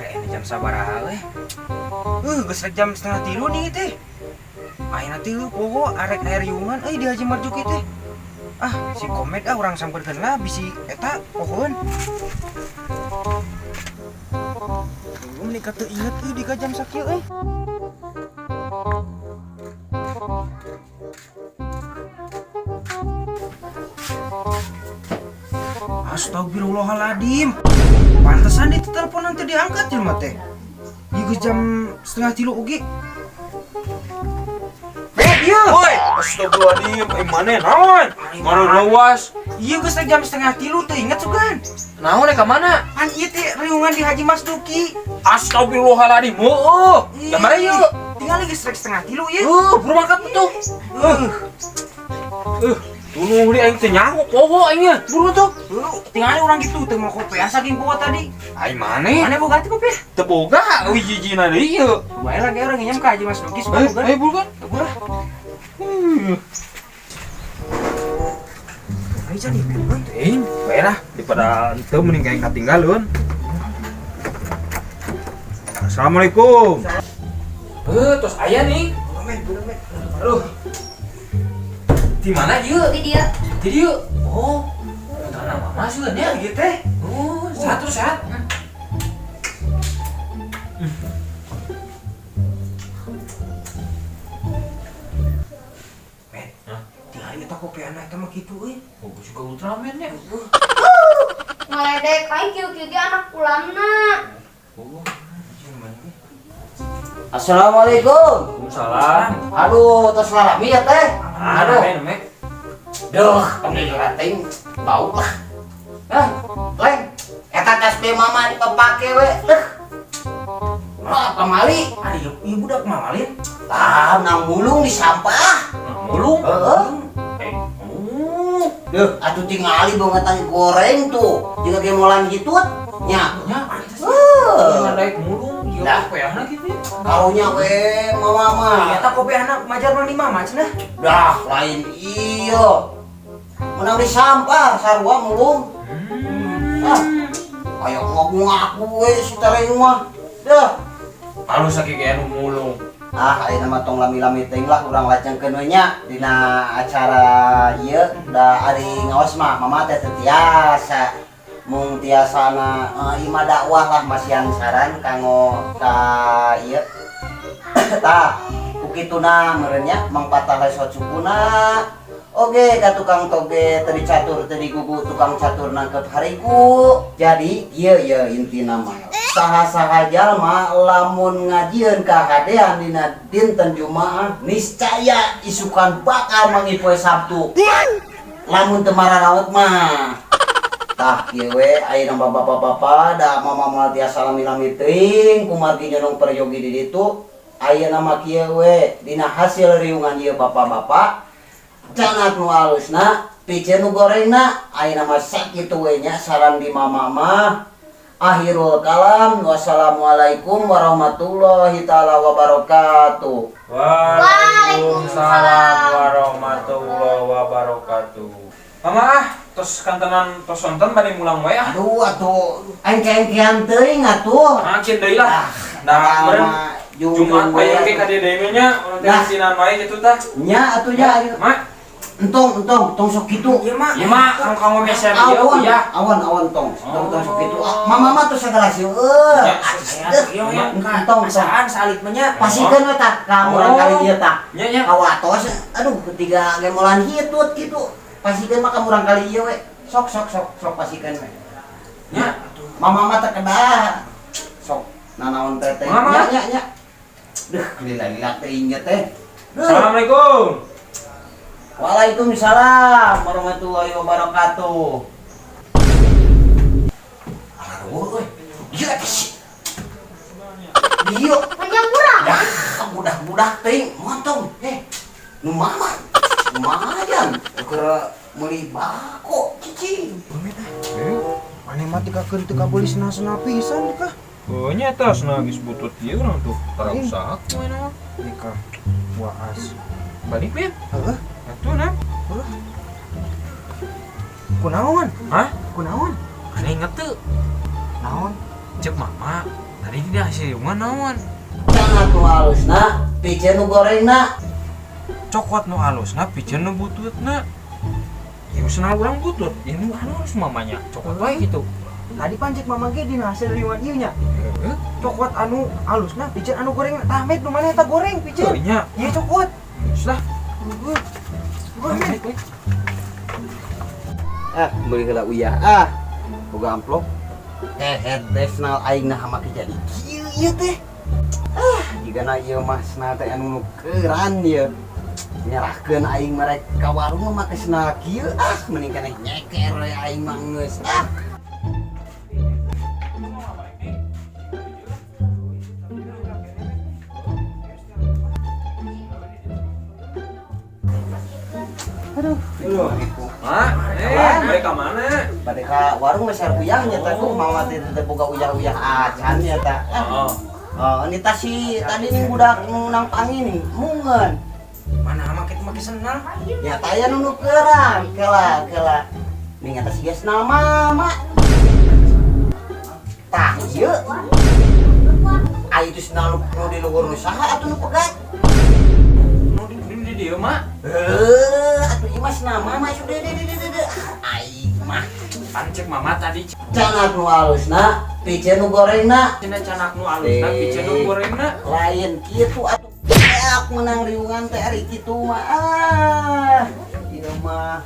Ini jam sabaraha euy? Geus rek jam 2.30 nih teh. Ayeuna teh poho arek air riungan euy di Haji Marjuki teh. Ah, si Komet ah urang sampeurkeun lah bisi eta pohoeun. Meni teu inget euy di ka jam sakieu euy. Astagfirullahaladzim. Pantesan di telepon nanti diangkat jelema teh. Ieu geus jam 2.30 oge. Bet ieu. Woi, astagfirullahaladzim, mana naon? Mana rawas? Ieu geus jam 2.30 teu inget sugan. Naon ka mana? Pan ieu teh riungan di Haji Mas Duki. Astagfirullahaladzim, heueuh. Ka mana ieu? Tinggal geus rek 2.30 ieu. Buru mangkat tuh. Tuluh di aing teh nyaho poho aing nya. Buru tuh. Tinggal urang gitu teu mau kopi asa ging poho tadi. Ai maneh? Maneh boga teh kopi? Teu boga, euy jijina deui ieu. Bae lah ge urang nginjem ka Haji Mas Duki sugan boga. Ayo buru kan. Buru lah. Ayo jadi euy. Teuing, bae lah daripada teu mending kayak katinggalun. Assalamualaikum. Tos aya nih. Aduh. Di mana ieu? Di dia. Di dieu. Oh. Putrana mama sih nya Ieu teh. Oh, sehat terus sehat. Met. Tinggal eta kopi anak eta mah kitu euy. Oh, gua juga Ultraman ya. Ngaledek aing kieu-kieu ge anak ulamna. Oh. Assalamualaikum. Waalaikumsalam. Aduh, tos lalami ya teh. Aduh, Aduh. Duh, pengen ting bau lah. Hah, leng. Eta tas be mama dipapake we. Duh. Mah pamali. Ari ieu budak mamalin. Tah, nang mulung di sampah. Mulung. Heeh. Oh. Duh, atuh tingali bangetan goreng tuh. Jiga ge molan gitu. Nya. Nya, pantes. Heuh. Daek mulung, jiga Dah. kopeahna gitu ya. Karunya we mama mah. Eta kopi anak majar mah di mama cenah. Dah, lain iya. Menang di sampah sarua mulung. Ah, kayak ngaku-ngaku we si tereng mah. Dah. Halus sakit kayak nu mulung. Ah, ayeuna mah tong lami-lami teuing lah urang lajengkeun we nya dina acara ieu da ari ngaos mah mama teh teu tiasa. Mung tiasana ima dakwah lah masihan saran kanggo ka ieu. Tah, ku kituna meureun nya Mang Patah lesot sukuna. Oge ka tukang toge teu dicatur teu digugu tukang catur nangkep harigu. Jadi ieu ieu intina mah. Saha-saha jalma lamun ngajieun kahadean dina dinten Jumaah niscaya isukan bakal mangi poe Sabtu. Lamun teu mararaot mah. Tah kieu we ayeuna bapak-bapak da mama moal tiasa lami-lami teuing kumargi nyonong peryogi di ditu. Ayeuna mah kieu we dina hasil riungan ieu bapak-bapak canat nu alusna piceun nu gorengna ayeuna mah sakitu we nya saran di mama mah. Akhirul kalam, wassalamualaikum warahmatullahi taala wabarakatuh. Waalaikumsalam warahmatullahi wabarakatuh. Mama ah, tos kantenan tos sonten bade mulang wae ah. Aduh atuh, engke-engkean teuing atuh. Makin deui lah. Nah, meureun Jumat wae engke ka dieu deui nya, urang teh Nah. sinan wae kitu tah. Nya atuh nya ayo. Mak, Entong, entong, tong sok kitu. Ieu mah. ieu mah kang kanggo meser ieu Awan, ya. awan, awan tong. Tong tong sok kitu. Ah, mama mah tuh segala seueur. Ya, Ieu mah Entong, entong. Asaan salit mah nya. Pasikeun we tah ka murang kali ieu tah. Nya nya. Kawatos, aduh ketiga gemolan hitut kitu. Pasikeun mah ka murang kali ieu we. Sok sok sok sok pasikeun we. Nya. Mama mah teh kedah. Sok nanaon teh teh. Mama. Nya nya nya. Duh, lila-lila teh inget teh. Duh. Assalamualaikum. Waalaikumsalam warahmatullahi wabarakatuh. Aduh, euy. Dia teh si. Dia. Panjang urang. Dah, budak-budak teuing motong. Nu mama. Lumayan. Keur meuli bako cicing. Maneh mah tikakeun teu kabeuli sena-sena pisan kah? Oh, nya tas nah geus butut ieu urang tuh. Tara usaha kumaha mah. Nikah waas. Balik bin. Heeh. Atuh nah. Kunaon? Hah? Kunaon? Aneh inget teu. Naon? Cek mama, tadi dina hasil riungan naon? Candak nu halusna, piceun nu gorengna. Cokot nu halusna piceun nu bututna. Ya senal urang butut, ya nu halus mamanya. Cokot wae gitu. Tadi pan cek mama ge dina hasil riungan ieu nya. Heeh. Cokot anu halusna piceun anu goreng. Tah met nu mana eta goreng piceun. Nya, Ieu cokot. geus lah. Heeh. Heeh, met. Ah, meuli heula uyah ah. Boga amplop. Hehet teh senal aing nah make jadi kieu ieu teh. Ah, jigana ieu mah senal teh anu nukeran ieu. Nyerahkeun aing merek ka warung mah make senal kieu ah, mending keneh nyeker we aing mah geus. Ah. Aduh, Ma, mereka mana? Bade ka warung meser uyah nya teh ku mama teh teh boga uyah-uyah acan nya teh. Ah. Oh. Oh, ini tas si tadi nih budak nu nang pangi nih, mungeun. Mana make make senal? Ya taya nu nukeran, kela kela. Nih eta si geus mama. Tah ieu. Ai itu senal nu di luhur nu saha atuh nu pegat? Nu di dieu, Mak. Heuh, atuh ieu mah senal mama sudah de de de de. Ai mah Pan cek mama tadi candak nu halusna, piceun nu gorengna. cenah canak nu halusna piceun nu gorengna. Lain kitu atuh beak menang riungan teh ari kitu mah. Ah, ieu mah.